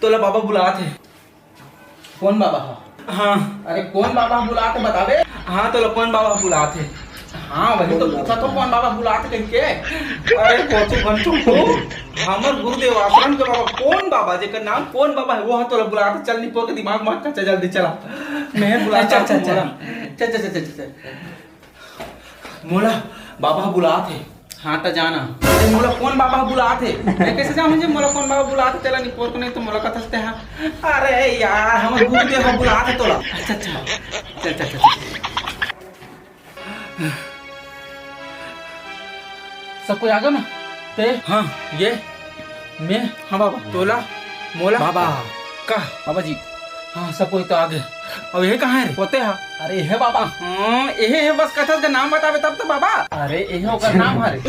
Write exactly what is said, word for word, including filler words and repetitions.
तोला बाबा बुलात हे। कोन बाबा ह? हाँ। अरे कोन बाबा बुलात हे बताबे? हाँ, तोला कोन बाबा बुलात हे? हाँ, वही तो पूछत हों, कोन बाबा बुलात हे कहिके। अरे कोचू भनचू को, हमर गुरुदेव आश्रम के बाबा, कोन बाबा, जेकर नाम कोन बाबा हे, वो ह तोला बुलात हे। चल निपोर के दिमाग मत खा, चल जल्दी चला। मैं बुलात हों, चल, चल, चल। मोला। चल, चल, चल, चल, चल। मोला बाबा बुलात हे। हाँ, त जाना। अरे, मोला कोन बाबा बुलात हे? मैं कइसे जानहूँ जी मोला कोन बाबा बुलात हे? तेला निपोर के नहीं तो मोला कथस ते हा। अरे यार, हमर गुरुदेव ह बुलात हे तोला। अच्छा, अच्छा। चल, चल, चल, चल। सब कोई आ गया ना? ते? हाँ, ये। मैं? हाँ बाबा। तोला? मोला? बाबा। का? बाबा जी। हाँ, सब कोई तो आ गए। अब ये कहाँ है रे? पोते हा। अरे, ये बाबा। हाँ, ये है, बस कथस का नाम बताबे तब तो बाबा। अरे, ये ओकर नाम हरे।